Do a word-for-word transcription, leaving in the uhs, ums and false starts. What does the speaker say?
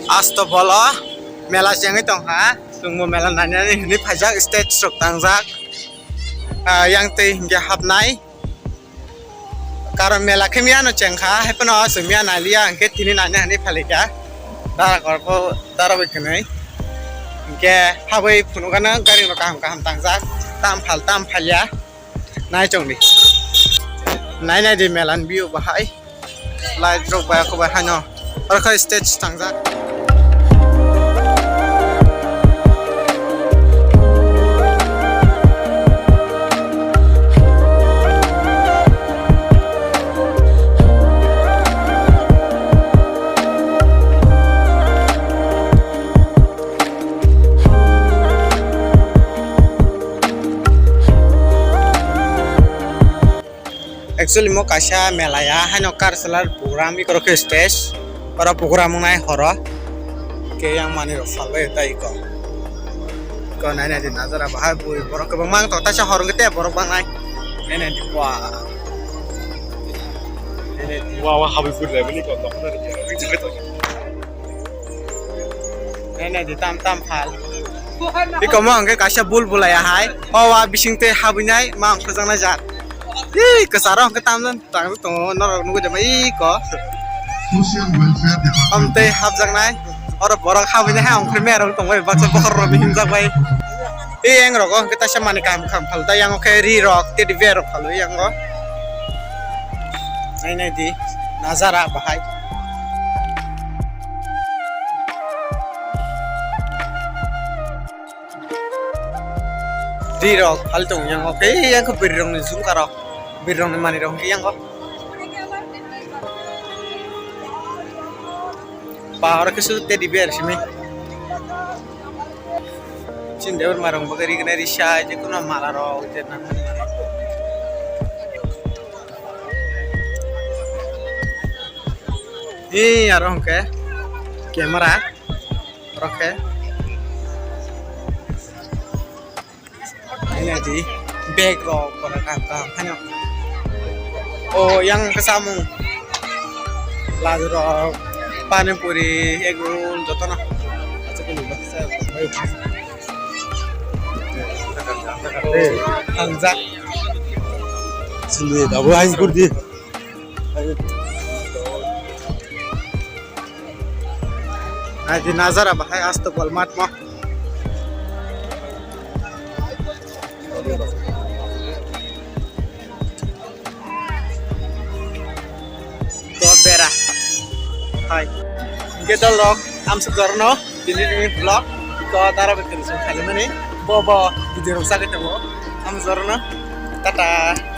Asto bolo mela chengwi tongkha, chwngbo mela nainani hinwi phaijak, stage rok tangjak, ah, yang twi hinkhe hapnai. Karon mela khe miyano chengkha, haiphano chwng miya nailiya, hinkhe tini naina hinwi phalikha. Dara korbo dara bai kwnwi. Hinkhe habwi phunukgano gari rok kaham kaham tangjak, tam phal tam phalya. Nai chongdi. Nai nai di melan view bahai. Light rok bai kho bai haino. Oro khe stage tangjak. Actually, mo kaisa mela ya, haino cultural program, ikorok khe stage, oro program wngnai horo, khe yang manwi rok salbai ta iko, iko nai nai di nazara bahai bui borok kwbangma wng tong taisa hor wngkhe tei borok bangnai, nai nai di bua, nai nai di. Wa, wa, habwi bui lai bini ko, ko, ko, ko. Nai nai di tam tam phal. Iko mo hwnkhe kaisa bul bulai ahai. O wa bising tei habwi nai ma hwnkhe jaknai jat. Ih, kwcharo hwnkhe tam tam tang tongo norok nugui de bai iko. Social welfare department. Am tei habjaknai. Oro borok habwi nai ha hwnkhe merong tong bai baksa bokhor rok himjak bai. Ei yang rogo hwnkhe taisa manwi kaham kaham phal ta yang khe ri rok teddy bear rok phal yang o. Nai nai di nazara bahai. Ri rok phal tong yang o khe yang khe bwrwi rok ni jung karok bwrwi rok ni manwi rok hwnkhe yang o. Ba oro khe sudu teddy bear simi. Chini debor marong bagwi rignai risa je kuno mala rok je nang. Ee, aro hwnkhe camera rok khe. Haino di bag rok pura kaham kaham haino. O yang khe samung ladu rok pani puri egg roll jotono. Hangjak. Sini dabu hain kurdi. Nai di nazara bahai asto bol mat mo. To bera. Hai. Hwnkhe dol rok amsuk jorno tini ni vlog to dara bekin sung khalimani bo bo video rok sagwi tongo amsuk jorno tata.